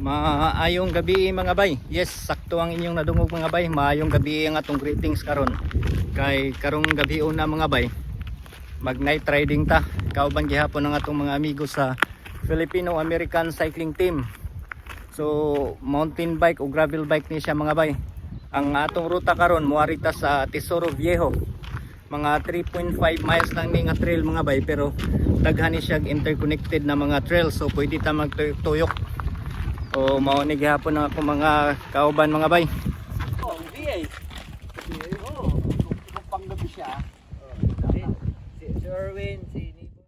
Maayong gabi, mga bay. Yes, sakto ang inyong nadungog, mga bay. Maayong gabi ang atong greetings karon. Kay karong gabi una, mga bay, mag night riding ta. Kauban gihapon ang atong mga amigo sa Filipino American Cycling Team. So mountain bike o gravel bike ni siya, mga bay. Ang atong ruta karon, moari ta sa Tesoro Viejo. Mga 3.5 miles lang ni nga trail, mga bay, pero daghan ni siya interconnected na mga trail, so pwede ta magtuyok. O mao ni gihapon ang akong mga kauban, mga bay. Oh, VA. Oo. Kung panggabi siya. Si Erwin, si Nico.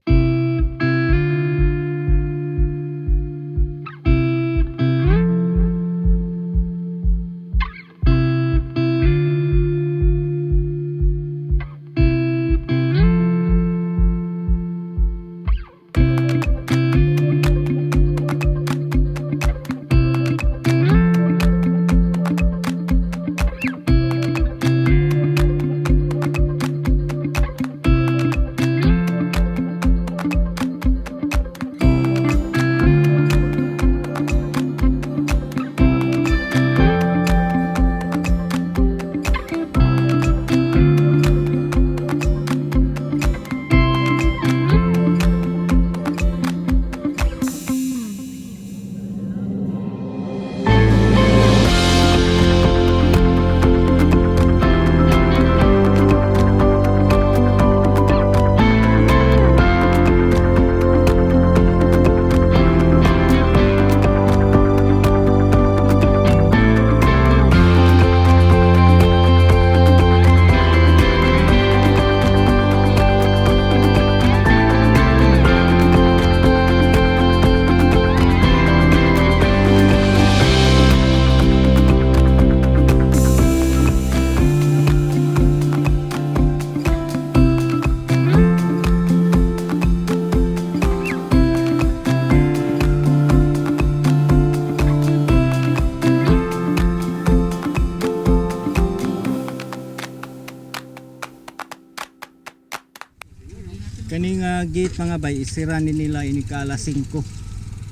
Kani nga gate, mga bay, isira ni nila inika alas 5.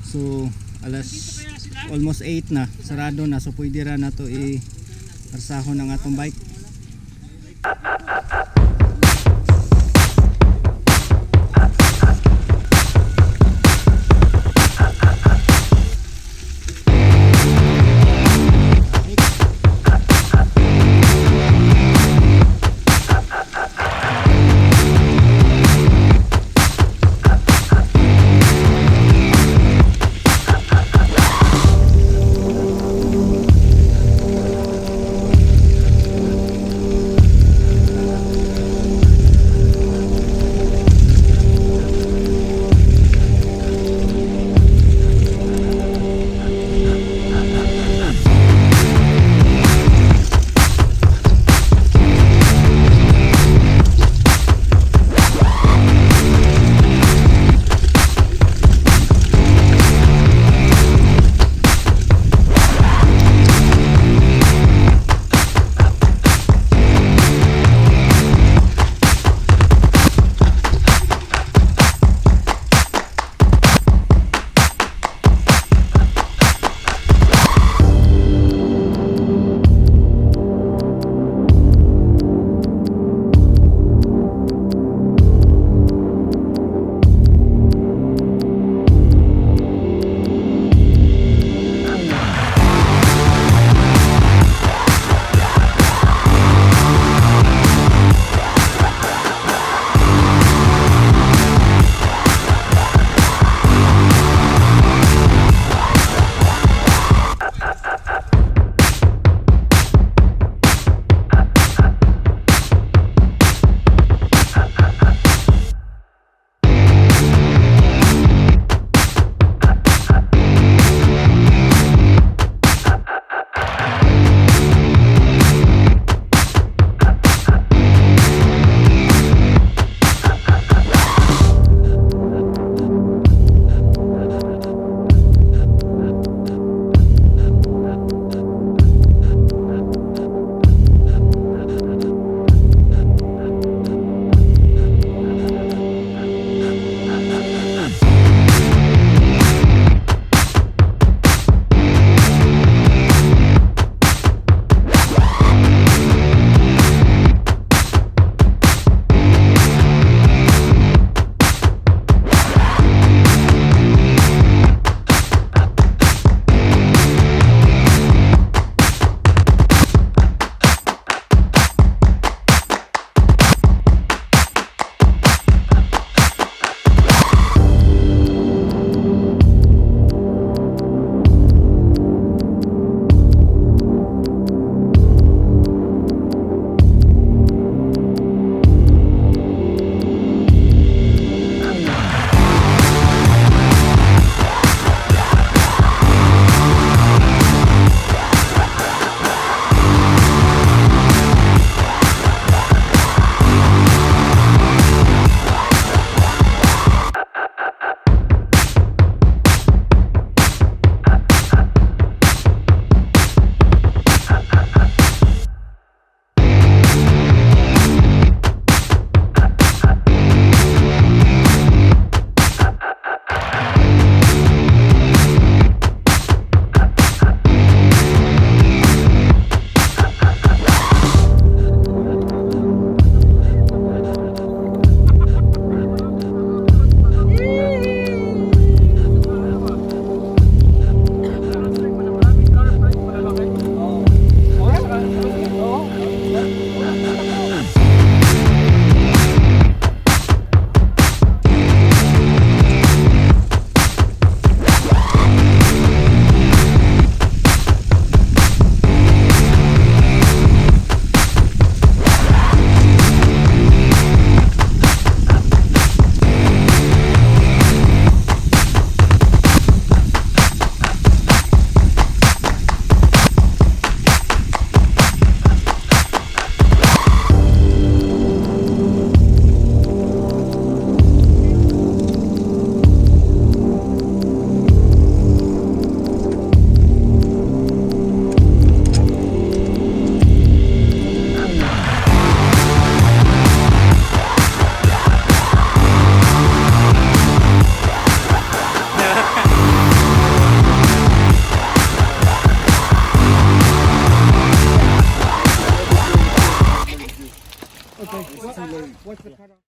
So alas almost 8 na, sarado na, so pwede ra na to i arsahon ang atong bike.